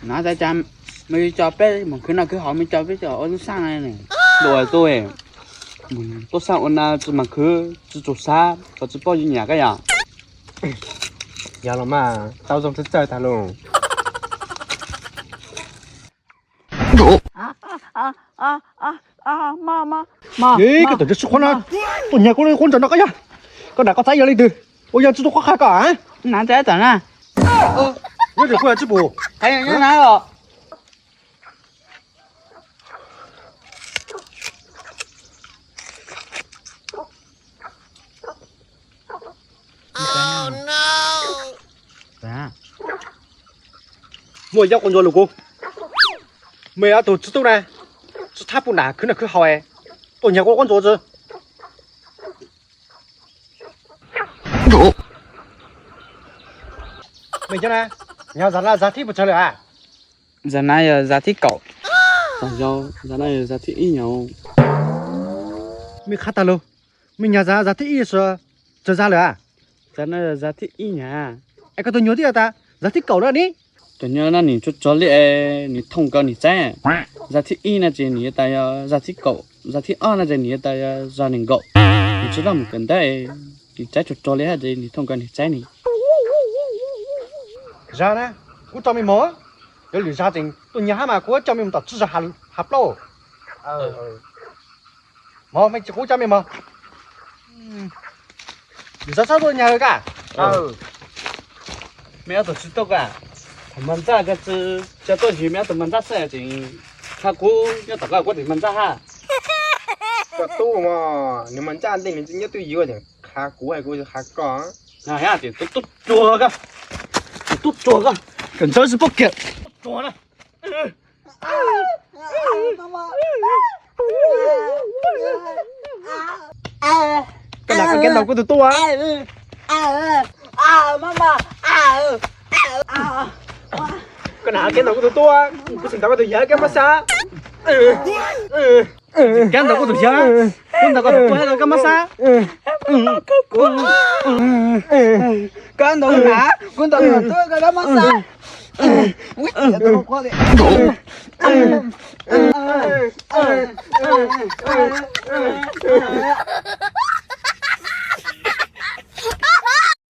No tas cas, mus co peb mus khwv noj khwv haus, mus co peb cov ua tub saj na. Tuaj, tuaj, tuaj saj ua na tsis mas khwv tsis txaus sab, tsis paub yus nyiam koj yom. Yog los mas, tau zoo txawj txawj tag lauj. Koj tus tsis qhuav no, tus nyuag koj qhuav ntsaum no koj yog, koj nam koj txav yog leej twg, ua yog tsis tau qhuav qha koj a? Nyob ris kuj tsis pum, muaj ib co quaj ntsuag lus kuv, mej ob tug txiv tub na, tsis thab pum nam khwv noj khwv haus, tuaj nyuag quaj quaj ntsuag tsi. Mej cov na, nyuag zag no zag thib puas tsawg lawm a? Zag no yog zag thib kaum. Zag no yog zag thib ib nyuag. Mej qha tag lug, mej nyuag zag zag thib ib sua tsawg zag lawm a? Zag no yog zag thib ib nyuag. Es koj tus nyuag tib yog tas zag thib kaum lawm ni? Tus nyuag no nws tsuag tsuag li, nws thooj koj nws txaib. Zag thib ib no ces nws yuav tas yog zag thib kaum, zag thib ob no ces nws yuav tas yog zag nees nkaum. Nws tsis loj mus kawm ntawv, nws txaib tsuag tsuag li hab ces nws thooj koj nws txaib ni. Zag na, kuv tso mej mog, yuav lwm zag tseem tuaj nyuag hab mas kuv coj mej mus tom tsib zag hav plaub. Mog, mej tsis kuv coj mej mog. Lwm zag txhob tuaj nyuag koj. Mej ob tug tsis tuaj koj, tham mas ntsaj koj tsi, tsis tuaj yug mej ob tug mas ntsaj xwb tseem qha kuv nyob tom koj kuv tim mas ntsaj hab. Koj tub mog, nws mas ntsaj ntej nws tsis nyob twj ywm es qha kuv hais kuv qha koj. Tim tub tsuag koj, tim tub tsuag koj, kawm ntawv tsis paub kiag, tub tsuag na. Koj nam koj kev ntaus kuv tus tub a. Koj nam kev ntaus kuv tus tub a, kuv tsis ntaus koj tus yawg koj mab xab. Koj ntaus kuv tus yawg, kuv ntaus koj tus tub koj mab xab. Koj ntaus kuv nam, kuv ntaus koj tus tub koj mab xab.